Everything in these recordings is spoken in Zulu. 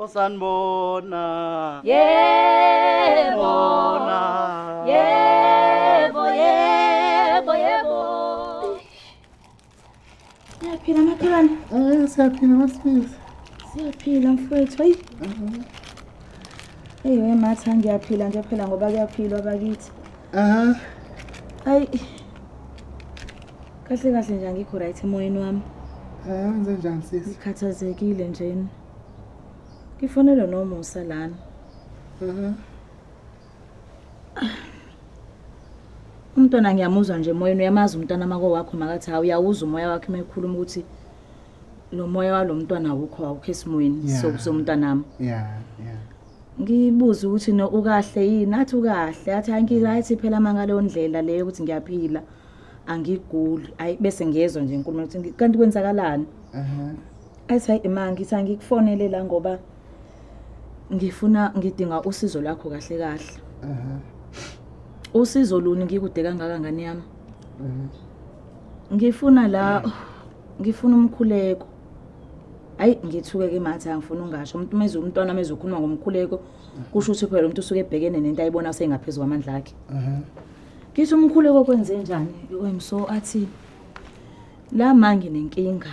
Osanibona. Yebo. Bona. Yebo, yebo, yebo. Siyaphila makhelwane. Siyaphila masibisi. Siyaphila mfowethu. Hayi. Hey we matha ngiyaphila nje phela ngoba kuyaphilwa bakithi. Aha. Hayi. Kahle kahle nje angikho right emoyeni wami. Wenze njani sisi? Ngikhathazekile nje. Ngifonelwe noMusa lana. Aha. Umntwana ngiyamuzwa nje emoyeni uyamazi umntwana mako wakho makathi hawu uyawuzwa umoya wakhe uma ekhuluma ukuthi lo moya walo mntwana awukho awukho esimweni somntanami. Yeah. Ngibuze ukuthi no ukahle yini athi ukahle athi hayi ngi-right phela mangaleyo ndlela leyo ukuthi ngiyaphila angiguli ayi bese ngiyezwa nje inkulumo ukuthi kanti kwenzakalani. Aha. Athi hayi ma ngithi angikufonele la ngoba ngifuna ngidinga usizo lwakho kahle kahle. Aha. Usizo luni ngikude kangaka ngane yami? Mhm. Ngifuna la ngifuna umkhuleko. Hayi ngithuke ke mathi angifuni ungasho umuntu meze umntwana meze ukhuluma ngomkhuleko kusho ukuthi phela umuntu usuke ebhekene nento ayibona sengaphezulu kwamandla akhe. Aha. Ngithi umkhuleko kwenze njani? Wemso athi la mangi nenkinga.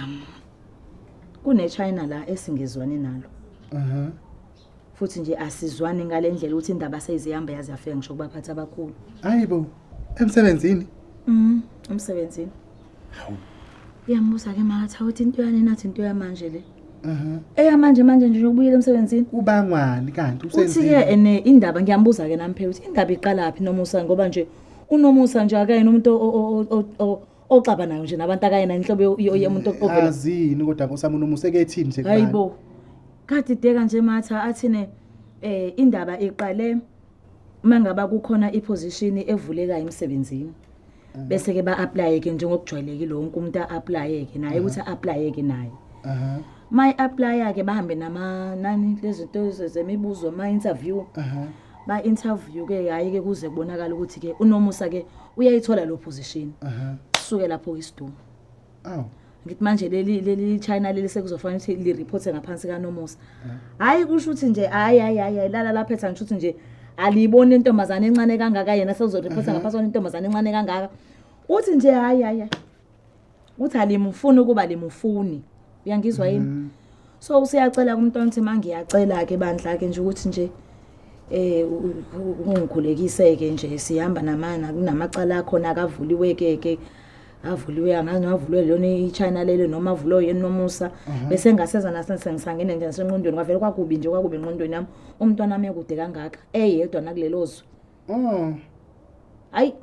Kune China la esingezwani nalo. Aha. Futhi nje asizwani ngalendlela ukuthi indaba seyizihamba yaze yafika ngisho kubaphathi abakhulu. Hayibo. Emsebenzini? Emsebenzini. Hawu. Uyambuza ke makatha ukuthi into yani nathi into yamanje le. Aha. Eyamanje manje nje ubuyile emsebenzini. Ubangwani kanti Uthi ke usenzini? ene indaba ngiyambuza ke nami phela ukuthi indaba iqalaphi noMusa ngoba nje unomusa nje akayena umuntu oxabanayo nje nabantu akayena inhlobo yomuntu ovela. Azini kodwa nkosami unomusa ekethini nje kubani? Hayibo. Kade deka nje matha athine indaba iqale mangaba kukhona iposition evulekayo emsebenzini. Bese ke ba apply ke njengokujwayelekile wonke umuntu a-apply ke naye ukuthi a-apply ke naye. Aha. May apply ke bahambe nama nani lezi zinto zemibuzo ma interview. Aha. Ba interview ke hayi ke kuze kubonakala ukuthi ke unomusa ke uyayithola lo position. Aha. Suke lapho isidumo. Aw. Ngithi manje leli China leli sekuzofanele ukuthi li report ngaphansi kaNomusa. Hayi kusho ukuthi nje hayi hayi hayi lala lapha etha ngisho ukuthi nje aliyiboni intombazane encane kangaka yena sezoreporta ngaphansi kwentombazane encane kangaka. Uthi nje hayi hayi. Uthi alimufuni ukuba limufuni. Uyangizwa yini? So usiyacela kumntwana ukuthi mangiyacela ke bandla ke nje ukuthi nje ungikhulekise ke nje sihamba namana kunamacala akhona akavuliwe ke ke avuliwe angazi noma avulwe lona iChina lelo noma avulwe yena noMusa bese ngaseza nasengisangene nje nasenqondweni kwavele kwakubi nje kwakubi enqondweni yami umntwana wami ekude kangaka eyedwa nakulelo zwe. Oh. Hayi.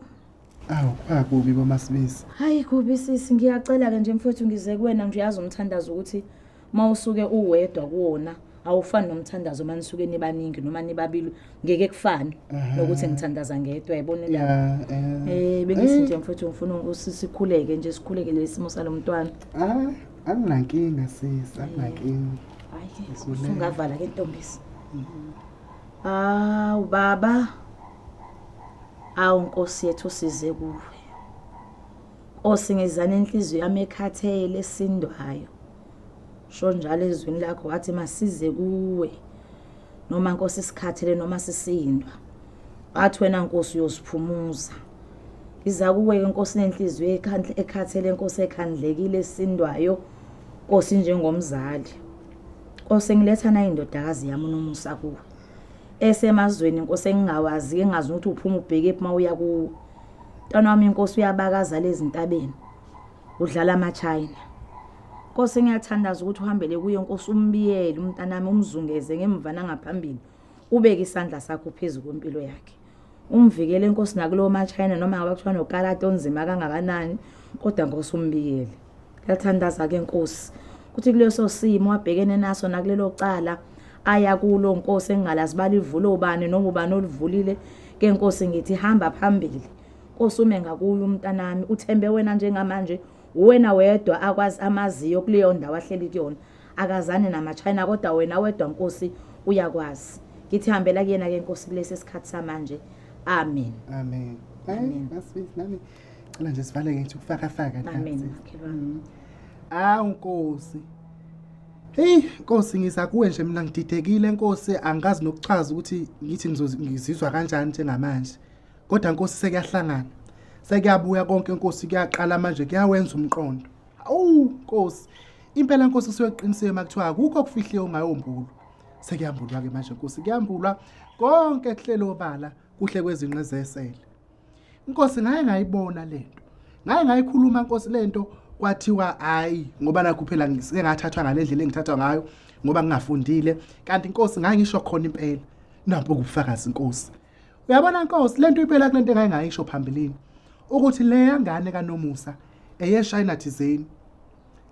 Awu kwakubi bomasibisi. Hayi kubi sisi ngiyacela ke nje mfowethu ngize kuwena nje uyazi umthandazo ukuthi mawusuke uwedwa kuwona awufani nomthandazo manisuke nibaningi noma nibabili ngeke kufane nokuthi ngithandaza ngedwa yayibona indaba. Yeah. Bengithi nje mfowethu ngifuna usisikhuleke nje sikhuleke lesimo salomntwana. Ah, anginankinga sisi, anginankinga. Hayi usungavala ke ntombisi. Awu baba. Awu Nkosi yethu size kuwe. Nkosi ngizana inhliziyo yami ekhathele esindwayo. Sho njalo ezwini lakho wathi masize kuwe. Noma Nkosi sikhathele noma sisindwa. Wathi wena Nkosi uyosiphumuza. Iza kuwe ke Nkosi nenhliziyo ekhathele Nkosi ekhandlekile esindwayo. Nkosi njengomzali. Nkosi ngiletha na indodakazi yami uNomusa kuwe. Esemazweni Nkosi engingawazi engazi ukuthi uphuma ubheke ephi mawuya kuwo. Mntwana wami Nkosi uyabakaza lezi ntabeni. Udlala amaChina. Nkosi ngiyathandaza ukuthi uhambele kuye Nkosi umbiyele umntanami umzungeze ngemva nangaphambili. Ubeke isandla sakho phezulu kwempilo yakhe. Umvikele Nkosi nakulowo maChina noma ngabe kuthiwa nokarate onzima kangakanani kodwa Nkosi umbiyele. Ngiyathandaza ke Nkosi ukuthi kuleso simo abhekene naso nakulelo cala aya kulo Nkosi engingalazi balivule ubani noma ubani olivulile ke Nkosi ngithi hamba phambili. Nkosi ume ngakuye umntanami uthembe wena njengamanje wena wedwa akwazi amaziyo kuleyo ndawo ahleli kuyona akazane namaChina kodwa wena wedwa Nkosi uyakwazi. Ngithi hambela kuyena ke Nkosi kulesi sikhathi samanje. Amen. Amen. Hayi masibisi nami cela nje sivaleke ngithi ukufaka faka la. Amen. Makhelwane. Awu Nkosi. Hey Nkosi, ngiza kuwe nje mina ngididekile Nkosi, angikazi nokuchaza ukuthi ngithi ngizizwa kanjani njengamanje. Kodwa Nkosi sekuyahlangana. Sekuyabuya konke Nkosi, kuyaqala manje kuyawenza umqondo. Awu Nkosi, impela Nkosi kusuke kuqinisiwe makuthiwa akukho okufihliwe ongayombulwa. Sekuyambulwa ke manje Nkosi, kuyambulwa konke kuhlelo obala kuhle kwezinqe zesele. Nkosi ngaye ngayibona lento. Ngaye ngayikhuluma Nkosi lento, kwathiwa hayi ngoba nakho phela ngisike ngathathwa ngalendlela engithathwa ngayo ngoba ngingafundile, kanti Nkosi ngaye ngisho khona impela. Nampo kubufakazi Nkosi. Uyabona Nkosi lento impela kulento engaye ngayisho phambilini ukuthi leya ngane kaNomusa eyeshayina thizeni.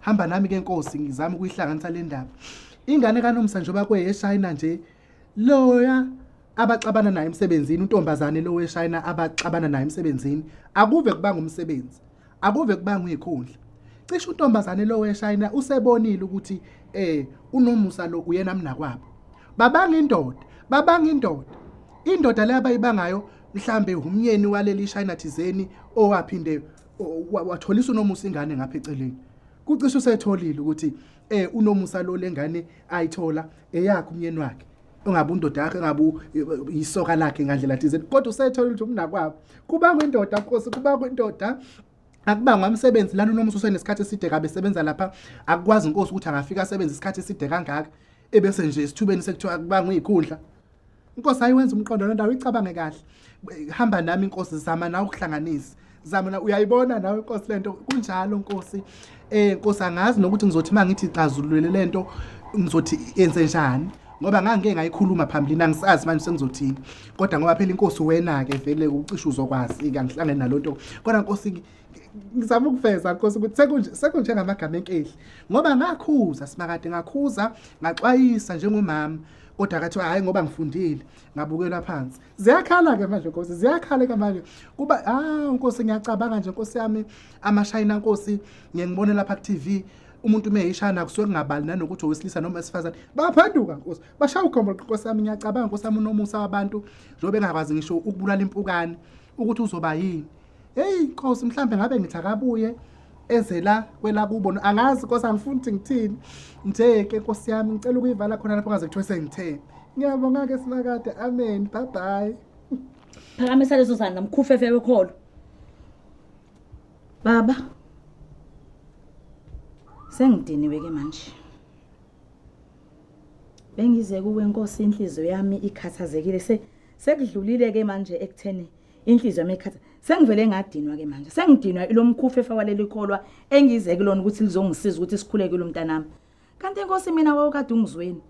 Hamba nami ke Nkosi ngizama ukuyihlanganisa le ndaba. Ingane kaNomusa njengoba kweyeshayina nje loya abaxabana naye emsebenzini, untombazane lo weshayina abaxabana naye emsebenzini, akuve kubanga umsebenzi, akuve kubanga izikhundla. Cishe untombazane lo weshayina usebonile ukuthi uNomusa lo uyena mnakwabo. Babanga indoda, babanga indoda. Indoda le abayibangayo mhlambe umnyeni waleli shayina thizeni owaphinde watholisa uNomusa ingane ngapha eceleni. Kucishe usetholile ukuthi uNomusa lo lengane ayithola eyakhe umnyeni wakhe, ongabe undoda yakhe, engabe isoka lakhe ngandlela thizeni, kodwa usetholile ukuthi umnakwabo. Kubangwa indoda Nkosi, kubangwa indoda, akubangwa umsebenzi lana. uNomusa usenesikhathi eside kabe esebenza lapha, akukwazi Nkosi ukuthi angafika asebenze isikhathi eside kangaka ebese nje esithubeni sekuthiwa kubangwa izikhundla. Nkosi ayiwenza umqondo lo ndawo, icabange kahle. Hamba nami Nkosi, zama nawe ukuhlanganisa, zama na uyayibona nawe Nkosi lento kunjalo Nkosi. Nkosi angazi nokuthi ngizothi mangithi xazulule lento ngizothi yenze njani, ngoba ngangike ngayikhuluma phambilini, angisazi manje sengizothini. Kodwa ngoba phela inkosi wena ke vele ucishe uzokwazi ke, angihlangene nalonto. Kodwa Nkosi ngizama ukuveza Nkosi ukuthi sekunje sekunjengamagama enkehli, ngoba ngakhuza simakade, ngakhuza ngaxwayisa njengomama, kodwa kathiwa hayi ngoba ngifundile, ngabukelwa phansi. Ziyakhala ke manje Nkosi, ziyakhala ke manje kuba Nkosi ngiyacabanga nje Nkosi yami, amashayina Nkosi ngiye ngibone lapha ku TV umuntu uma eyishana kusuke kungabali nanokuthi owesilisa noma wesifazane, baphenduka Nkosi bashaya ukhombo. Nkosi yami ngiyacabanga Nkosi yami, uNomusa wabantu njengoba engakwazi ngisho ukubulala impukane ukuthi uzoba yini. Hey Nkosi, mhlambe ngabe ngithi akabuye eze la kwelakubo, angazi Nkosi, angifuni ukuthi ngithini nje ke Nkosi yami, ngicela ukuyivala khona lapho ngaze kuthiwe sengithe. Ngiyabonga ke simakade, amen, bye bye. Phakamisa leso sandla mkhufefe wekholo. Baba, sengidiniwe ke manje. Bengize kuwe Nkosi, inhliziyo yami ikhathazekile, sekudlulile ke manje ekutheni inhliziyo yami ikhatha, sengivele ngadinwa ke manje, sengidinwa ilomkhufefa waleli kholwa engize kulona ukuthi lizongisiza ukuthi sikhuleke lo mntanami. Kanti Nkosi mina wawukade ungizweni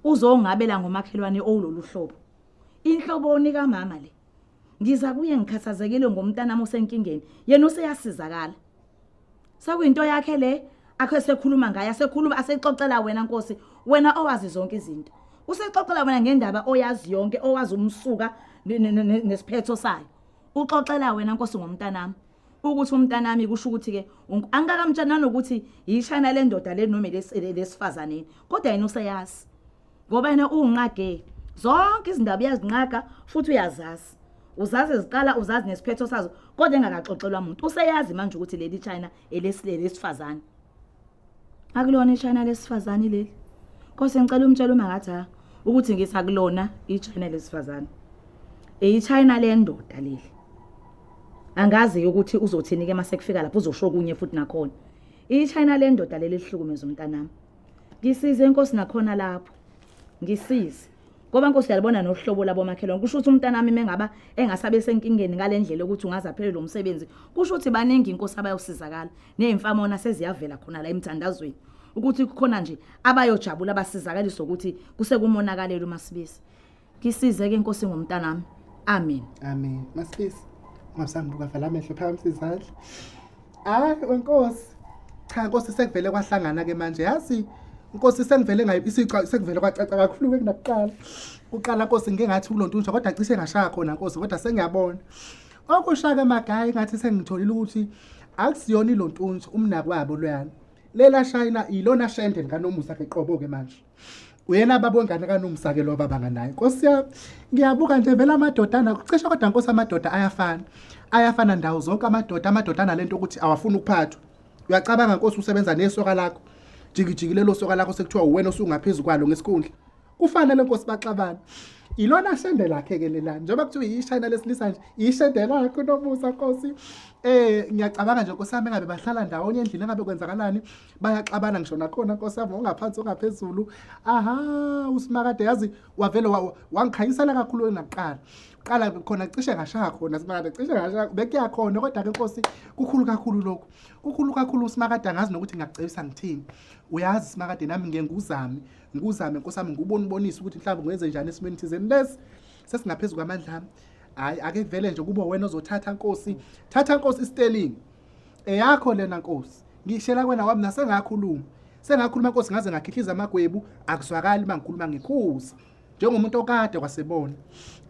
uzongabela ngomakhelwane owulolu hlobo, inhloboni kamama le. Ngiza kuye ngikhathazekile ngomntanami osenkingeni, yena useyasizakala, sekuyinto yakhe le akhe sekhuluma ngaye, asekhuluma asexoxela wena Nkosi, wena owazi zonke izinto, usexoxela wena ngendaba oyazi yonke, owazi umsuka nesiphetho sayo. Uxoxela wena Nkosi ngomntanami ukuthi umntanami kusho ukuthi ke angikakamtshela nanokuthi yishana le ndoda le noma lesifazaneni, kodwa yena useyazi ngoba yena uwunqage zonke izindaba, uyazinqaga futhi uyazazi, uzazi ziqala uzazi nesiphetho sazo, kodwa engakaxoxelwa muntu. Useyazi manje ukuthi leli China elesifazane, akulona iChina lesifazane leli. Nkosi ngicela umtshele uma ngathi ha ukuthi ngithi akulona iChina lesifazane, iChina lendoda leli. Angazi ukuthi uzothini ke mase kufika lapho, uzosho kunye futhi nakhona. iChina lendoda leli lihlukumeza umntanami. Ngisize Nkosi nakhona lapho, ngisize ngoba Nkosi uyalibona nohlobo labo makhelwane. Kusho ukuthi umntanami mengaba engasabe senkingeni ngalendlela ukuthi ungaze aphelelwe umsebenzi, kusho ukuthi baningi inkosi abayosizakala, nezimfamona seziyavela khona la emthandazweni ukuthi kukhona nje abayojabula basizakaliswa ukuthi kusekumonakalela uMasibisi. Ngisize ke Nkosi ngomntanami, amen. Amen. Masibisi, ungasambuka, vala amehlo, phakamisa izandla. Hayi wenkosi, cha Nkosi sekuvele kwahlangana ke manje, yazi Nkosi sengivele ngayi isica, sekuvele kwacaca kakhulu ke kunakuqala. Kuqala Nkosi ngike ngathi kulontunja, kodwa cishe ngashaya khona Nkosi, kodwa sengiyabona okusha ke magayi, ngathi sengitholile ukuthi akusiyona ilontunja, umnakwabo loyana lela shayina ilona shende likaNomusa ke qobo ke manje, uyena baba wengane kaNomsa ke lo baba nganaye. Nkosi yami, ngiyabuka nje vele amadodana kucishe, kodwa Nkosi amadoda ayafana, ayafana ndawo zonke amadoda, amadoda analento ukuthi awafuni ukuphathwa. Uyacabanga Nkosi usebenza nesoka lakho Jikijiki lelo soka lakho sekuthiwa uwena osungaphezu kwalo ngesikhundla. Kufanele Nkosi baxabana. Ilona shende lakhe ke lelana. Njengoba kuthiwa yishayina lesilisa nje, ishende lakhe uNomusa Nkosi. Ngiyacabanga nje Nkosi yami engabe bahlala ndawonye endlini engabe kwenzakalani, bayaxabana ngisho nakhona Nkosi yami ongaphansi ongaphezulu. Aha, uSimakade yazi wavele wangikhanyisela kakhulu wena kuqala. Qala khona cishe ngashaya khona Simakade, cishe ngashaya bekuya khona kodwa ke Nkosi kukhulu kakhulu lokhu. Kukhulu kakhulu uSimakade angazi nokuthi ngiyakucebisa ngithini. Uyazi Simakade nami ngeke nguzame, nguzame Nkosi yami ngubone ubonise ukuthi mhlawumbe ngenze njani esimeni thizeni lesi. Sesingaphezulu kwamandla ami. Hayi ake kuvele nje kube wena ozothatha Nkosi. Thatha Nkosi iSterling. Eyakho lena Nkosi. Ngishela kwena wami nasengakhuluma. Sengakhuluma Nkosi ngaze ngakhihliza amagwebu akuzwakali mangikhuluma ngikhuza. Njengomuntu okade kwasebona.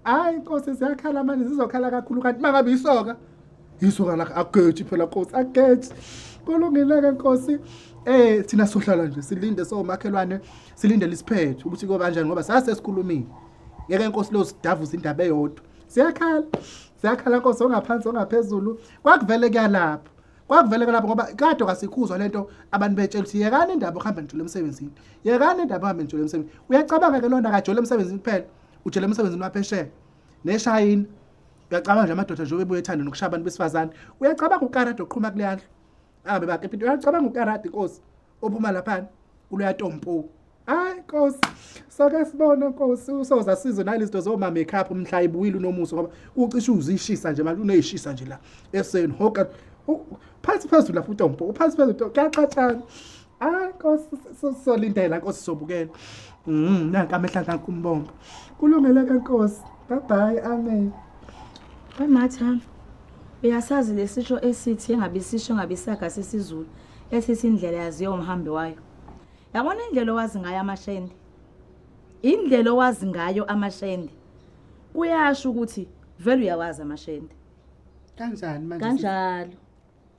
Hayi Nkosi ziyakhala manje zizokhala kakhulu kanti mangabe isoka. Isoka lakhe ageji phela Nkosi ageji. Kulungile ke Nkosi. Thina sohlala nje silinde somakhelwane silindele isiphetho ukuthi kuyoba kanjani ngoba sase sikhulumile. Ngeke Nkosi lo sidavuza indaba eyodwa. Siyakhala. Siyakhala Nkosi ongaphansi ongaphezulu. Kwakuvele kuyalapha. Kwakuvele lapho ngoba kade kwasikhuzwa lento abantu betshela ukuthi yekani indaba ukuhamba nijule emsebenzini. Yekani indaba uhambe nijule emsebenzini. Uyacabanga ke lona akajole emsebenzini kuphela. Ujele emsebenzini waphesheya. Neshayini. Uyacabanga nje amadoda nje obebuye ethanda nokushaya abantu besifazane. Uyacabanga ukarade oqhuma kuleya ndlu. Angabe bakephi. Uyacabanga ukarade Nkosi ophuma laphana kuleya tompo. Hayi Nkosi. Soke sibone Nkosi usoza sizwe nalezi zinto zoma makeup mhla ibuyile uNomusa ngoba ucishe uzishisa nje manje unezishisa nje la. Eseni hoka phansi phezulu lapho utompo uphansi phezulu kuyaxatshana. Hayi Nkosi solindela Nkosi sobukela. Nanka amehla kankumbonga. Kulungele ke Nkosi. Bye bye amen. Wematha uyasazi lesisho esithi engabe isisho engabe isaga sesiZulu esithi indlela yaziwa umhambi wayo. Yabona indlela owazi ngayo amashende. Indlela owazi ngayo amashende. Kuyasho ukuthi vele uyawazi amashende. Kanjani manje? Kanjalo.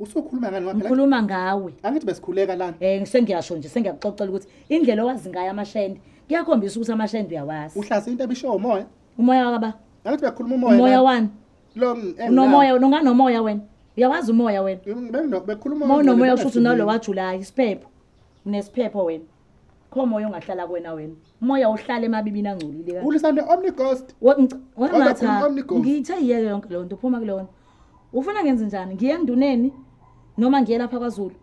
Usukhuluma ngani ngoba phela Ngikhuluma ngawe. angithi besikhuleka lana. Sengiyasho nje sengiyakuxoxela ukuthi indlela owazi ngayo amashende kuyakhombisa ukuthi amashende uyawazi. Uhlase into ebisho umoya. Umoya wakaba. Angithi bekhuluma umoya. Umoya wani? Lo Unomoya unonganomoya wena. Uyawazi umoya wena. Bekhuluma Uma unomoya usho ukuthi unalo waJuly isiphepho. Unesiphepho wena. Kho moya ongahlala kuwena wena. Umoya uhlala emabibini angcolile kanje. Ulisande Omni Ghost. Wematha. Omni Ghost. Ngithe yiyeke yonke leyo nto uphuma kuleyo nto. Ufuna ngenze njani? Ngiye enduneni noma ngiye lapha kwaZulu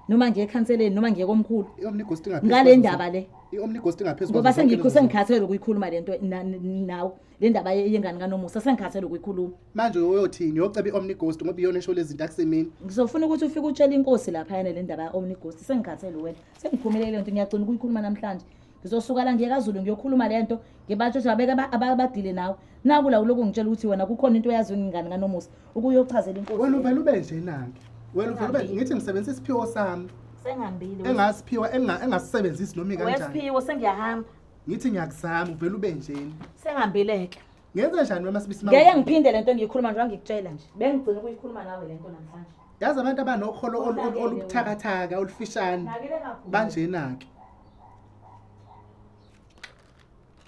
noma ngiye ekhanseleni noma ngiye komkhulu. I-Omni Ghost ingaphezulu. Ngale ndaba le. I-Omni Ghost ingaphezulu. Ngoba sengikho sengikhathele ukuyikhuluma lento nawe. Le ndaba yengane kaNomusa sengikhathele ukuyikhuluma. Manje uyothini? Uyoceba i-Omni Ghost ngoba iyona esho lezi zinto akusemini. Ngizofuna ukuthi ufike utshele inkosi lapha yana le ndaba ya-Omni Ghost. Sengikhathele wena. Sengiphumile le nto ngiyagcina ukuyikhuluma namhlanje. Ngizosuka la ngiye kaZulu ngiyokhuluma le nto ngibatsho ukuthi abeke abadile nawe. Naku la ulokhu ngitshela ukuthi wena kukhona into oyaziyo ngengane kaNomusa ukuyochazela inkosi. Wena uvele ube nje nanke. Wena uvele ube ngithi ngisebenzisa isiphiwo sami. Sengihambile. Engasiphiwa engasisebenzisi noma kanjani. Wesiphiwo sengiyahamba. Ngithi ngiyakuzama uvele ube njeni. Sengihambile-ke. Ngenze njani wena Sibisi Ngeke ngiphinde lento engiyikhuluma nje ngikutshela nje. Bengigcina ukuyikhuluma nawe lento namhlanje. Yazi abantu abanokholo olubuthakathaka olufishane Nakile kakhulu. banjena-ke.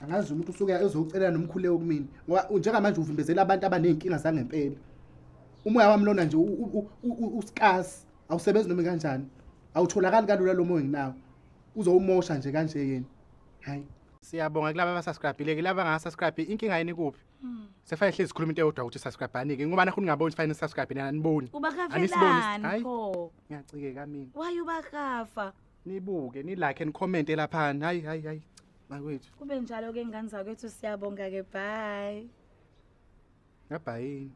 Angazi umuntu usuke ezocela nomkhuleko kumina ngoba njengamanje uvimbezela abantu abaney'nkinga zangempela. Umoya wami lona nje usikasi awusebenzi noma kanjani. Awutholakali kalula lo moya enginawo. Uzowumosha nje kanje yena. Hayi. Siyabonga kulaba abasubscribe-ile ke laba abangasubscribe inkinga yini kuphi? Sekufanele hlezi sikhuluma into eyodwa ukuthi subscribe-ani ke ngoba nakho ningaboni fanele subscribe nina aniboni. Ubakafelani Hayi. pho? Ngiyacikeka mina. Why ubakafa? Nibuke, ni like and comment laphana. Hayi hayi hayi. Bakwethu. Kube njalo ke ngane zakwethu siyabonga ke bye. Ngabhayini.